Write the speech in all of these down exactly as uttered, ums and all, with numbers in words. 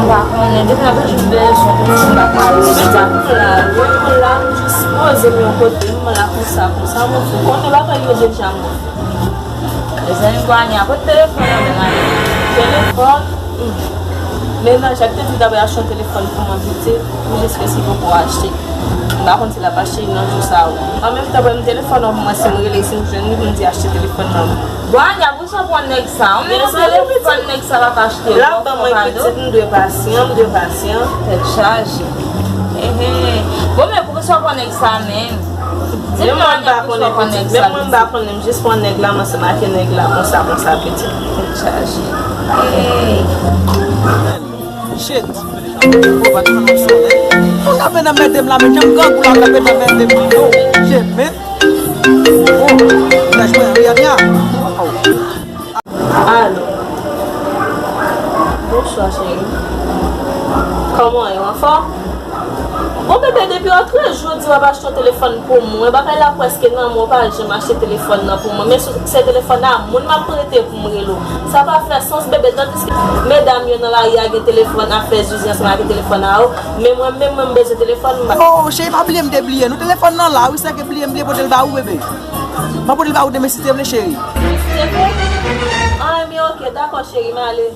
M pa konnen, depi m ap jwenn bezwen, m pa ka rete. Mwen la, mwen la, m jis poze m yon kote, m la konsa, konsa, mwen fou. Konnen bagay yo deja mwen. Mezanmi, Gwanya, kote telefòn nan menm, ale? Telefòn? Hmm. Mennaj la te di l t ap achte yon telefòn pou mwen, pitit. M jis ke si poko achte. M pa konn si l ap achte nan jou sa a. An menm tan, ban m telefòn nan pou mwen, si m rele, si m jwenn li, pou m di achte telefòn nan. Gwanya, poukisa w pran nèg sa? Ou menm telefòn nèg sa pa ka achte. L ap ban mwen, pitit, m dwe pasyan, m dwe pasyan. Tèt chaje. Ehe. Bon, men poukisa w pran nèg sa menm? Menm mwen m pa konnen, pitit. Menm mwen m pa konnen, m jis pran nèg la, m ansanm ak nèg la, konsa, konsa, pitit. Tèt chaje. Hey. Shit. Ou pa t konn yon solèy. Ou ka vin anmède m la, men jan m grangou la, ou ka vin anmède m, non. Shit, man. Oh, lèch mwen, Rihanna. Oh. Alo. Bonswa, cheri. Kòman w ye, w anfòm? Bon, bebe, depi antre jou, w di w ap achte yon telefòn pou mwen. Bagay la prèske nan men w, ou pa janm achte telefòn nan pou mwen. Men sou, se telefòn a moun m ap prete pou m rele w. Sa pa fè sans, bebe, tandiske medam yo nan lari a gen telefòn ap fè zuzi ansanm ak telefòn a yo. Men mwen menm, mwen, m bezwen telefòn, m pa. Oh, cheri, pa bliye m te bliye. Nou telefòn nan la, wi, sèke bliye m bliye pote l ba ou, bebe. M ap pote l ba ou demen si te vle, cheri. Si te vle? Ah, men ok, dakò, cheri, m ale.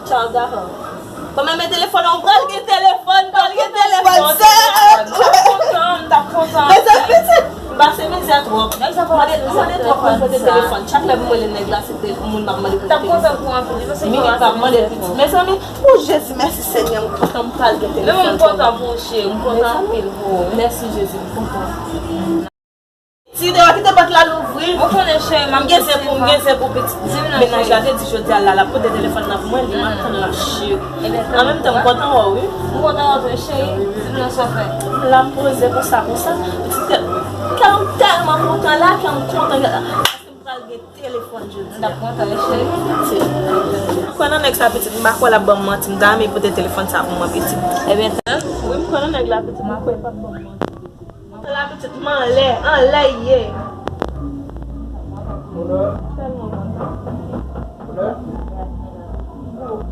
Tchaw, dakò. Kòman men telefòn nan, ou pral gen telefòn, pral gen telefòn. M t ap kontan, m t ap kontan. Mezanmi, pitit. M pase mizè twòp. Mande, mande twòp moun pote telefòn. Chak lè pou mwen rele nèg la, se te moun m ap mande pou telefòn. M t ap kontan pou anpil. Minit, m ap mande pitit. Mezanmi, o Jezi, mèsi Senyè, m kontan, m pral gen telefòn. Men mwen m kontan pou ou, cheri, m kontan anpil pou ou. Mèsi Jezi, m kontan. Ti deyò, kite pòt la louvri. Ou konnen, cheri, m ap gen zen pou, m gen zen pou pitit. Mennaj la te di jodi a la, l ap pote telefòn nan pou mwen, li m ap tann la, cheri. An menm tan, m kontan wè w, wi. M kontan wè w tou, cheri. Di m non sa w fè. M la, m poze konsa, konsa. Pitit, kè m tèlman kontan la, kè m kontan. Paske m pral gen telefòn jodi a. M t ap kontan, wi, cheri. M kwè nan nèg sa, pitit, m pa kwè l ap ban m manti. M ta renmen pote telefòn sa pou mwen, pitit. Ebyen, tann. Wi, m kwè nan nèg la, pitit, m kwè l p ap ban m manti. Sa la pitit mwen anlè, anlè ye. Tèlman kontan.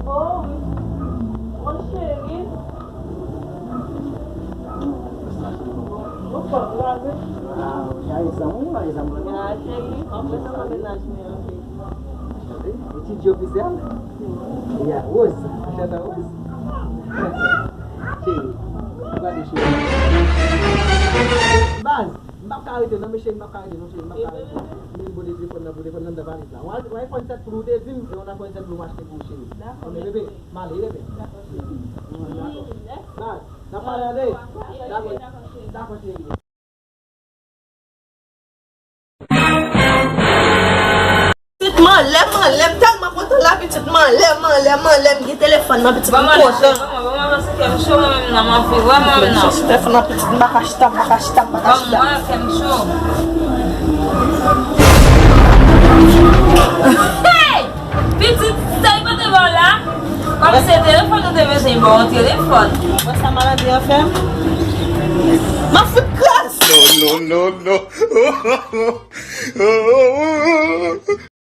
Oh, wi. Mon cheri. Ou fò grave. Ah, cheri, anplis sa nan mennaj mwen anpil. Etidye ofisyèl? Ya, Rose. Chata Rose. Cheri, ou gade cheri. Baz, m p ap ka rete non, men cheri, m p ap ka rete non, cheri, m p ap ka rete. Men m pote telefòn nan, pote telefòn nan nan valiz la. W a, w a iPhone sèt Pro ou te di m, e yon iPhone sèt Pro m achte pou ou, cheri. Dakò, men bebe, m ale, bebe. Dakò, cheri. Baz, n ap pale tande. Dakò, dakò, cheri. Pitit, m anlè, m anlè, m tèlman kontan la, pitit, m anlè, m anlè, m anlè, m gen telefòn nan, pitit, m kontan. Ban m ale, cheri, ban m, ban m avanse, kè m cho mwen menm nan, m anvi vrèman menm nan. Telefòn nan, pitit, m pa ka chita, m pa ka chita, m pa ka chita. Ban m wè, kè m cho. Hey! Pitit, sa li pote ba w la? Kòm se telefòn ou te bezwen, li ba w yon telefòn. Wè sa maladi an fè m? M ap fout kras! Non, non, non, non.